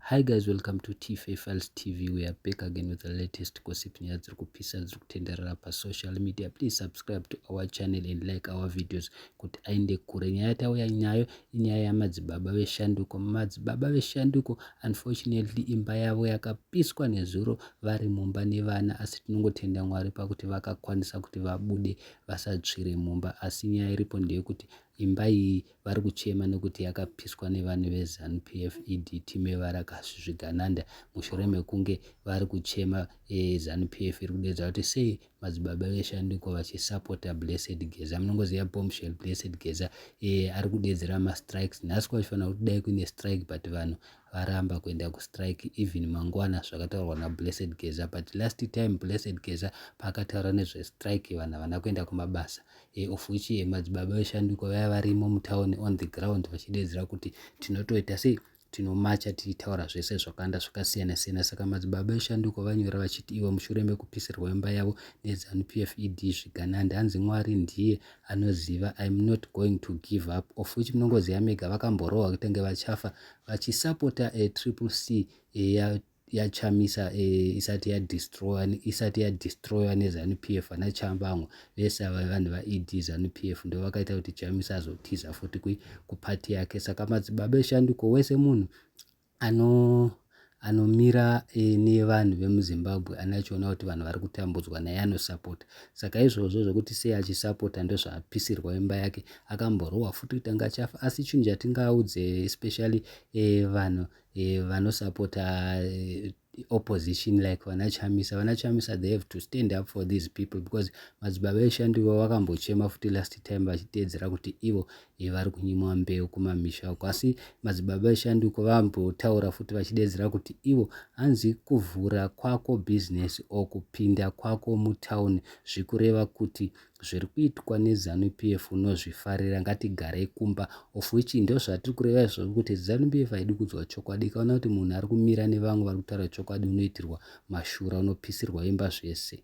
Hi guys, welcome to TFA Files TV. We are back again with the latest gossip. Nyaya dziri kupisa, dziri kutenderera pasocial media. Please subscribe to our channel and like our videos kuti aende kure. Nyaya yatauya nayo inyaya yamadzibaba veshanduko. Madzibaba veshanduko, unfortunately, imba yavo yakapiswa nezuro vari mumba nevana, asi tinongotenda Mwari pakuti vakakwanisa kuti vabude vasatsvire mumba. Asi nyaya iripo ndeyekuti imba iyi vari kuchema nekuti yakapiswa nevanhu veZANU PF ED team yevarakazvigananda, mushure mekunge vari kuchema. ZANU PF iri kudedza kuti sei madzibaba veshanduko vachisapota Blessed Geza. Munongoziva bombshell Blessed Geza ari kudedzera mastrikes. Nhasi kwachifanira kuti dai kuine strike, but vanhu varamba kuenda kustrike even mangwana, zvakataurwa naBlessed Geza. But last time Blessed Geza paakataura nezvestrike, vanhu havana kuenda kumabasa, of which madzibaba veshanduko vaya varimo mutauni on the ground vachidedzera kuti tinotoita sei, tinomacha tichitaura zvese zvakawanda zvakasiyana siyana. Saka madzibaba eshanduko vanyora vachiti ivo mushure mekupisirwa imba yavo neZANU PF ED zvigananda, hanzi Mwari ndiye anoziva, "I'm not going to give up," of which munongoziva mega vakamborohwa kutenge vachafa vachisapota Triple C yaChamisa isati yadestroywa neZANU PF. Vana Tshabangu vese ava vanhu vaED ZANU PF, ndo vakaita kuti Chamisa azotiza futi kupati yake. Saka madzibaba eshanduko, wese munhu anomira nevanhu vemuZimbabwe anachiona kuti vanhu vari kutambudzwa naye anosapota. Saka izvozvo zvokuti sei achisapota, ndozvaapisirwa imba yake, akamborohwa futi kuti anga achafa. Asi chinhu chatingaudze especially vanhu vanosapota opposition like vana Chamisa, vana Chamisa, they have to stand up for these people because madzibaba eshanduko vakambochema futi last time vachiteedzera kuti ivo vari kunyimwa mbeu kumamisha uko. Asi madzibaba eshanduko vambotaura futi vachidedzera kuti ivo, hanzi kuvhura kwako bhizinesi o kupinda kwako mutauni zvikureva kuti zviri kuitwa neZANU PF unozvifarira, ngatigarei kumba, of which ndo zvatiri kureva izvozvo kuti ZANU PF haidi kudzwa chokwadi. Ikaona kuti munhu ari kumira nevamwe vari kutaura chokwadi, unoitirwa mashura, unopisirwa imba, zvese.